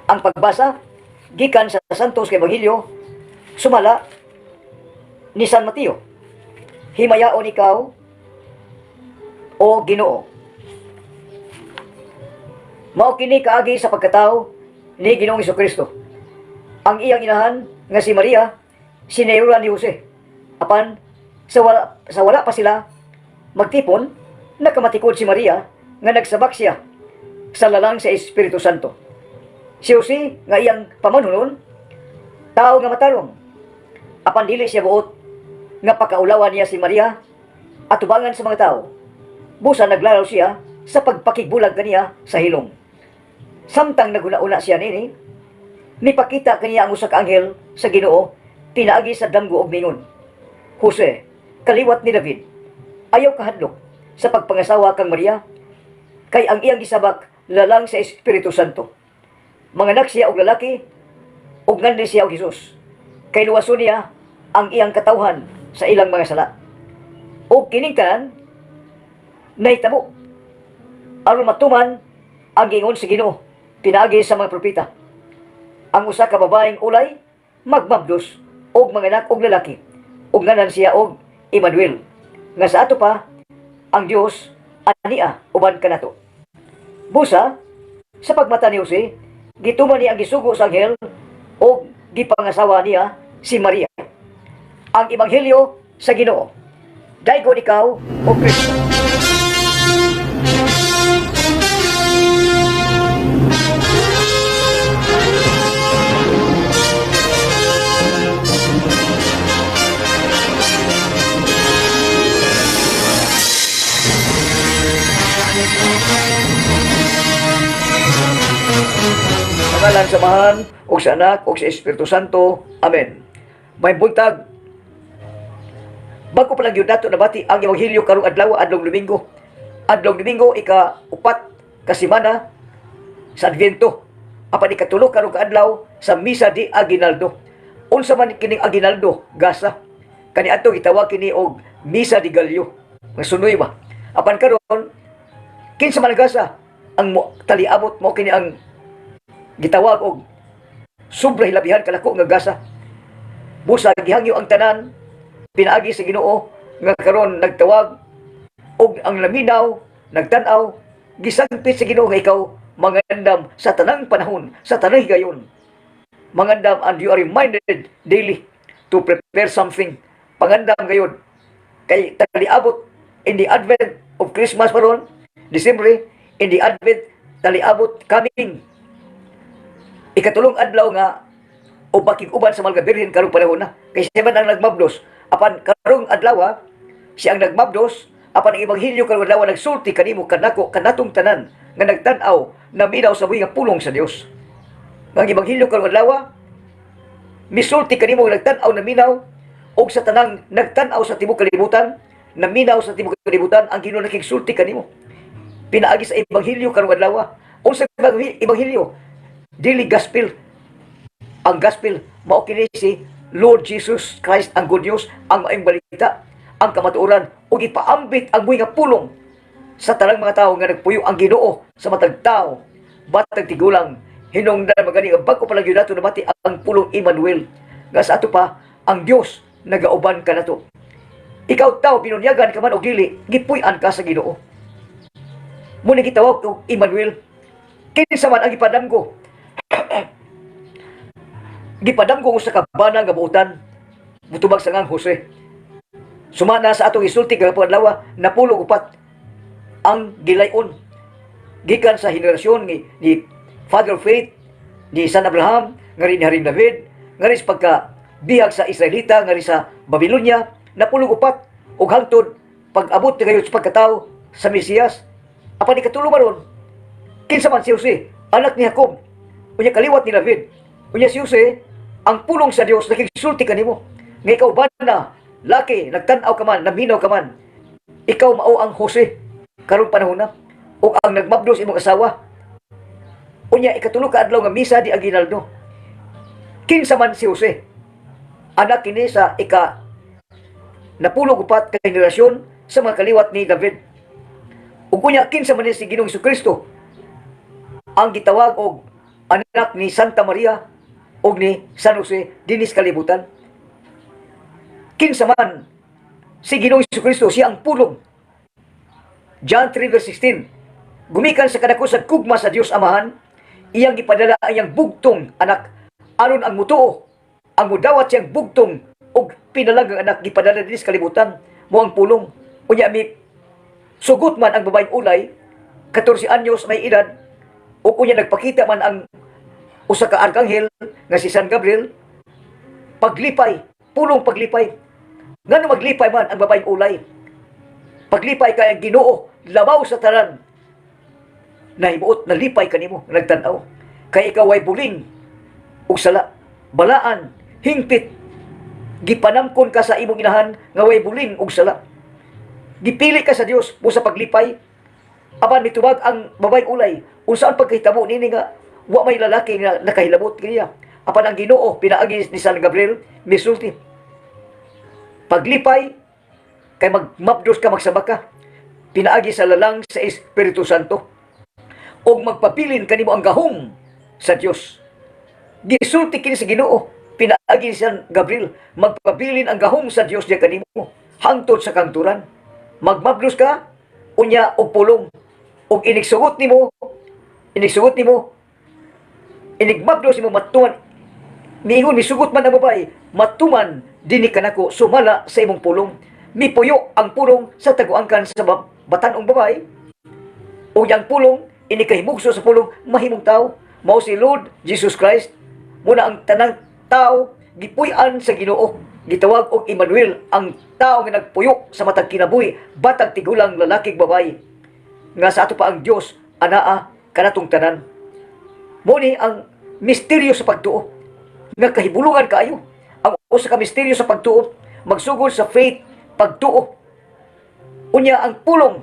Ang pagbasa gikan sa Santos nga Ebanghelyo sumala ni San Mateo. Himayaon ikaw, o Ginoo. Mao kini kaagi sa pagkatao ni Ginoong Kristo. Ang iyang inahan nga si Maria sinayuran ni Jose. Apan sa wala pa sila magtipon, nakamatikod si Maria nga nagsabak siya sa lalang sa Espiritu Santo. Si Jose nga iyang pamanhunon, tao nga matarong. Apan dili siya buot nga pakaulawan niya si Maria atubangan sa mga tao. Busa naglaraw siya sa pagpakigbulag kaniya sa hilom. Samtang naghuna-una siya nini, nipakita kaniya ang usa ka anghel sa Ginoo pinaagi sa damgo og mingon, "Jose, kaliwat ni David, ayaw kahadlok sa pagpangasawa kang Maria, kay ang iyang gisabak lalang sa Espiritu Santo. Manganak siya og lalaki, ug nganhi siya og Jesus. Kay luwason niya ang iyang katawhan sa ilang mga sala." Og kining tanan nahitabo aron matuman ang giingon sa Ginoo pinaagi sa mga propeta. Ang usa ka babaeng ulay magmabdos og manganak og lalaki, ug ngalan siya og Emmanuel, nga sa ato pa, ang Dios ania uban kanato. Busa sa pagmata ni Jose, gituman niya ang gisugo sa anghel ug gipangasawa niya si Maria. Ang ebanghelyo sa Ginoo. Daygon ikaw, o Kristo. Sa ngalan sa Amahan, ug sa Anak, ug sa Espiritu Santo. Amen. May buntag. Bago pa lang yun nato nabati ang Ebanghelyo karong adlaw, adlong Domingo. Adlong Domingo, ika-4 ka semana sa Adviento. Apan ikatulo karong kaadlaw sa Misa de Aguinaldo. Unsa man kining Aguinaldo? Gasa. Kani adto gitawag kini og Misa de Gallo. Nga sunoy ba? Apan karon, kinsa man ang gasa ang mo, taliabot mo kini ang gitawag og sobra hilabihan kalako nga gasa. Busa gihangyo ang tanan pinaagi sa Ginoo nga karon nagtawag og ang laminaw nagtan-aw, gisangpit sa Ginoo nga ikaw mangandam sa tanang panahon, sa tanang higayon. Mangandam, and you are reminded daily to prepare something. Pangandam gayod kay taliabot in the advent of Christmas paron, December, in the advent taliabot coming ikatulong adlaw nga o pakig-uban sa Mahal nga Birhen karong panahon na. Kay siya man ang nagmabdos. Apan karong adlaw, siya ang nagmabdos, apan ang ebanghelyo karong adlaw nagsulti kanimo, kanako, kanatong tanan nga nagtan-aw, naminaw sa buhi nga pulong sa Dios. Ang ebanghelyo karong adlaw misulti kanimo nga nagtan-aw, naminaw, ug sa tanang nagtan-aw sa tibuok kalibutan, naminaw sa tibuok kalibutan, ang Ginoo nakigsulti kanimo pinaagi sa ebanghelyo karong adlaw. Unsa ebanghelyo? Dili gospel. Ang gospel mao kini si Lord Jesus Christ, ang good news, ang maayong balita, ang kamatuoran, ug ipaambit ang buhi nga pulong sa tanang mga tawo nga nagpuyo ang Ginoo sa matag tao, batag tigulang. Hinungdan magani nga bag-o pa lang gyud nato nabati ang pulong Emmanuel, nga sa ato pa, ang Dios nagauban kanato. Ikaw tao, binunyagan ka man o dili, gipuy-an ka sa Ginoo. Mao ni gitawag og Emmanuel. Kinsa man ang gipadamgo? Gipadamgo usa ka bana nga buotan mutubag sa ngang Jose. Sumana sa atong isulti gahapon adlaw, 14 ang gilayon gikan sa henerasyon ni Father of Faith, ni San Abraham, ngari ni Haring David, ngari sa pagka bihag sa Israelita ngari sa Babylonia, 14 ug hangtod pag-abot ni gayon sa pagkatao sa Mesiyas. Apan ikatulo maron, kinsa man si Jose, anak ni Jacob, unya kaliwat ni David? Unya si Jose, ang pulong sa Dios nakigsulti kanimo nga ikaw ba na laki, nagtan-aw ka man, naminaw ka man, ikaw mao ang Jose karong panahon na ug ang nagmabdos imong asawa. Unya ikatulo ka adlaw nga Misa di Aguinaldo, kinsa man si Jose? Anak kini sa ika 14 ka henerasyon sa mga kaliwat ni David. Ug unya kinsa man ni si Ginoong Kristo, ang gitawag og Anak ni Santa Maria ug ni San Jose dinis kalibutan. Kinsa man si Ginoong Kristo, siya ang pulong. John 3 verse 16. Gumikan sa kadako sa gugma sa Dios Amahan, iyang gipadala ang iyang bugtong anak aron ang mutuo, ang mudawat siyang bugtong ug pinalanggang anak gipadala dinhi sa kalibutan, mao ang pulong. Unya mi sugot man ang babaeng ulay, 14 anyos may edad, ug unya nagpakita man ang usa ka arkanghel nga si San Gabriel, paglipay, pulong paglipay. Ngano maglipay man ang babaeng ulay? Paglipay kay ang Ginoo labaw sa tanan. Nahimuot nalipay kanimo nagtan-aw. Kay ikaw ay buling ug sala, balaan, hingpit. Gipanamkon ka sa imong inahan nga way buling ug sala. Gipili ka sa Dios mo sa paglipay. Apan mitubag ang babaeng ulay, unsaon pagkahitabo nini nga wa may lalaki nga nakahilabot kaniya? Apan ang Ginoo pinaagi ni San Gabriel misulti. Paglipay kay magmabdos ka, magsabak ka pinaagi sa lalang sa Espiritu Santo ug magpabilin kanimo ang gahom sa Dios. Gisulti kini sa Ginoo pinaagi ni San Gabriel, magpabilin ang gahom sa Dios diya kanimo hangtod sa kangturan. Magmabdos ka unya og pulong ug inig sugot nimo, inigmabdos nimo, matuman. Miingon, misugot man ang babae, "Matuman dinhi kanako sumala sa imong pulong." Mipuyo ang pulong sa taguangkan sa batanong babae. Ug ang pulong, ini kahimugso sa pulong, mahimong tao. Mao si Lord Jesus Christ. Muna ang tanang tao gipuy-an sa Ginoo. Gitawag og Emmanuel ang tao nga nagpuyo sa matag kinabuhi, batag tigulang, lalaki, babae. Nga sa ato pa ang Dios anaa kanatong tanan. Mo ni ang misteryo sa pagtuo nga kahibulungan kaayo. Ang usa ka misteryo sa pagtuo magsugod sa faith, pagtuo. Unya ang pulong,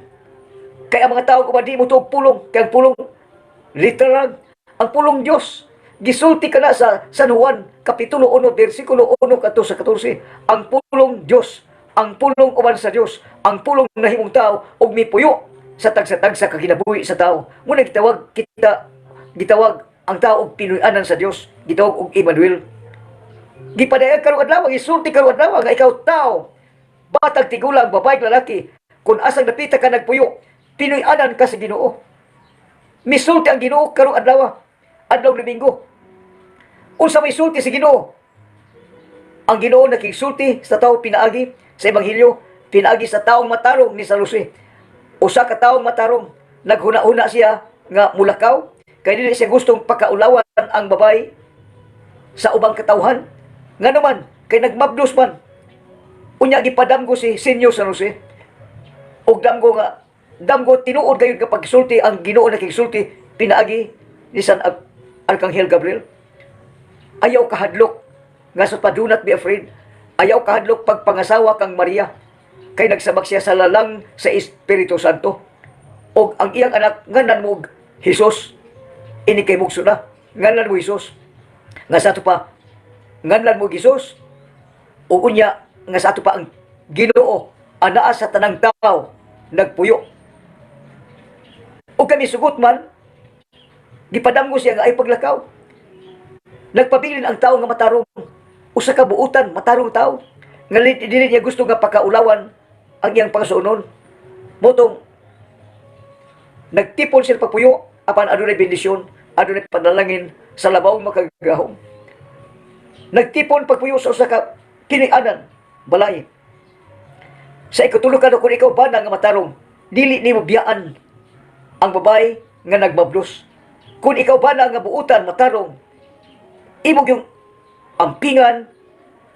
kay ang mga tao kung di mo tuog pulong, kay ang pulong literal, ang pulong Dios. Gisulti ka na sa San Juan kapitulo 1 bersikulo 1 kadto sa 14. Ang pulong Dios, ang pulong uban sa Dios, ang pulong nahimong tao ug mipuyo sa tagsa-tagsa ka kinabuhi sa tao. Muna gitawag kita, gitawag ang tao og Pinuy-anan sa Dios, gitawag og Emmanuel. Gipadayag karong adlaw, gisulti karong adlaw nga ikaw tao, batag tigulang, babae, lalaki, kung asang dapita ka nagpuyo, Pinuy-anan ka sa Ginoo. Misulti ang Ginoo karong adlaw, adlaw Domingo. Unsa may sulti sa Ginoo? Ang Ginoo nakigsulti sa tao pinaagi sa ebanghelyo, pinaagi sa taong matarong ni San Jose. Usa ka taong matarong, naghuna-huna siya nga mulakaw kay dili siya gustong pakaulawan ang babae sa ubang katawhan. Ngano man, kay nagmabdos man. Unya gipadamgo si Senyor San Jose. Og damgo nga damgo tinuod gayud nga pagsulti ang Ginoo nakigsulti pinaagi ni San Arkanghel Gabriel. Ayaw kahadlok, nga sa pa, do not be afraid. Ayaw kahadlok pagpangasawa kang Maria kay nagsabak siya sa lalang sa Espiritu Santo. Og ang iyang anak ngalan mo og Jesus. Ini kay mugso na. Ngalan mo Jesus. Nga sa ato pa nganlan mo Jesus ug unya nga sa ato pa ang Ginoo anaa sa tanang tao nagpuyo. Ug kami sugot man, gipadamgo siya nga ay paglakaw. Nagpabilin ang tao nga matarong. Usa ka buutan, matarong tao. Nga dili niya gusto nga pakaulawan ang iyang pangasuonon. Motong nagtipon sila pagpuyo apan adunay bendisyon, adunay panalangin sa labaw makagagahom. Nagtipon pagpuyo sa usa ka Pinuy-anan, balay. Sa ikatulo ka, kung ikaw ba nga matarong, dili nimo biyaan ang babae nga nagmablos. Kung ikaw ba nga buutan matarong, imo yung ampingan,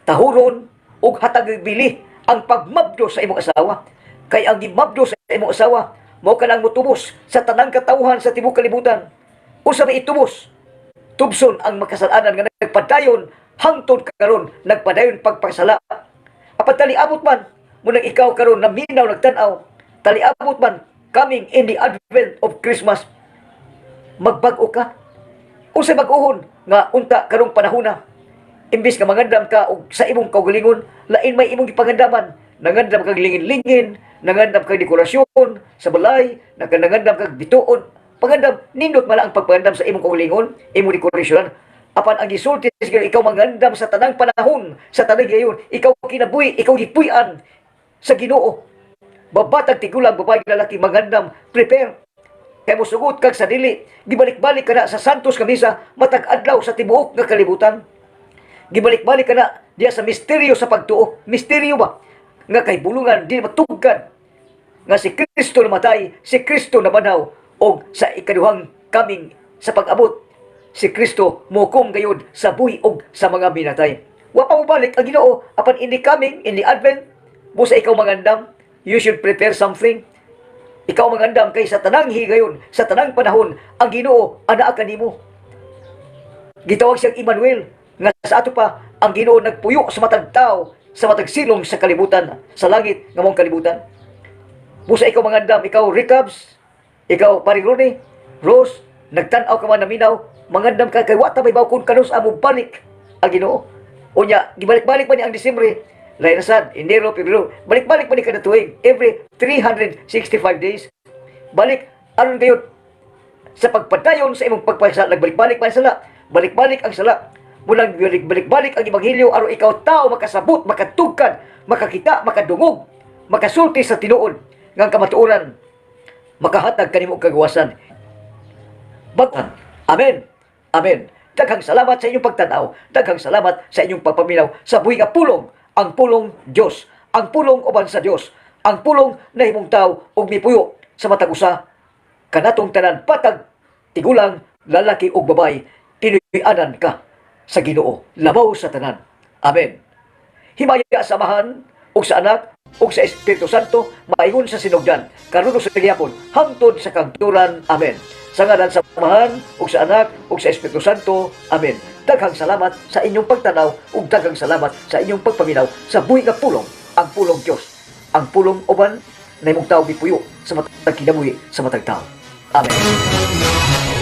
tahuron, ug hatag bili ang pagmabdos sa imong asawa. Kay ang gimabdos sa imong asawa, mao ka nang mutubos sa tanang katawhan sa tibuok kalibutan. Usa may itubos? Tubson ang makasalanan nga nagpadayon hangtod karon, nagpadayon pagpasala. Apan taliabot man munang ikaw karon naminaw, nagtan-aw, taliabot man coming in the advent of Christmas, magbag-o ka. Unsay bag-ohon nga unta karong panahona? Imbis nga mangandam ka og sa imong kaugalingon, lain may imong gipangandaman. Nangandam kag lingin-lingin, nangandam kag dekorasyon sa balay, nangandam kag bituon. Pangandam, nindot man ang pagpangandam sa imong kaugalingon, imong dekorasyon. Apan ang gisulti sa Ginoo, ikaw mangandam sa tanang panahon, sa tanang gayon, ikaw kinabuhi, ikaw gipuy-an sa Ginoo. Babatag tigulang, babae, lalaki, mangandam, prepare. Kay mosugot kag sa dili, gibalik-balik ka na sa Santos nga Misa matag adlaw sa tibuok nga kalibutan. Gibalik-balik ka na diya sa misteryo sa pagtuo. Misteryo ba? Nga kay bulungan, di matugkan. Nga si Kristo namatay, si Kristo nabanhaw, og sa ikaduhang coming sa pag-abot, si Kristo mohukom gayud sa buhi og sa mga minatay. Wa pa mobalik ang Ginoo apan in the coming, in the advent, busa ikaw mangandam, you should prepare something. Ikaw mangandam kay sa tanang higayon, sa tanang panahon, ang Ginoo anaa kanimo. Gitawag siyang Emmanuel, nga sa ato pa ang Ginoo nagpuyo sa matag tao, sa matag silong sa kalibutan, sa langit nga mong kalibutan. Busa ikaw mangandam, ikaw Ricabs, ikaw Paring Ronnie, Rose, nagtan-aw ka man naminaw, mangandam ka kay wa ta may kung kanus-a mobalik ang Ginoo. Unya, gibalik-balik pa ni ang Disyembre, lahi na sad, Enero, Pebrero, balik-balik pa ni kada tuig, every 365 days. Balik, aron gayud sa pagpadayon sa imong pagpasala, nagbalik-balik pa ang sala, balik-balik ang sala. Mulang balik-balik ang ebanghelyo aron ikaw tao makasabot, makatugkad, makakita, makadungog, makasulti sa tinuod nga ang kamatuoran makahatag kanimo og kagawasan. Bag Amen. Amen. Daghang salamat sa inyong pagtanaw. Daghang salamat sa inyong pagpaminaw sa buhi nga pulong, ang pulong Dios, ang pulong uban sa Dios, ang pulong nahimong tao ug mipuyo sa matag usa kanatong tanan, patag tigulang, lalaki ug babae, tinuy-anan ka sa Ginoo labaw sa tanan. Amen. Himaya sa Amahan ug sa Anak ug sa Espiritu Santo, maingon sa sinugdan, karon ug sa gihapon, hangtod sa kahangturan. Amen. Sa ngalan sa Amahan ug sa Anak ug sa Espiritu Santo. Amen. Daghang salamat sa inyong pagtanaw ug daghang salamat sa inyong pagpaminaw sa buhi nga pulong, ang pulong Dios, ang pulong uban nahimong tao, gipuyo sa matag kinabuhi sa matag tao. Amen.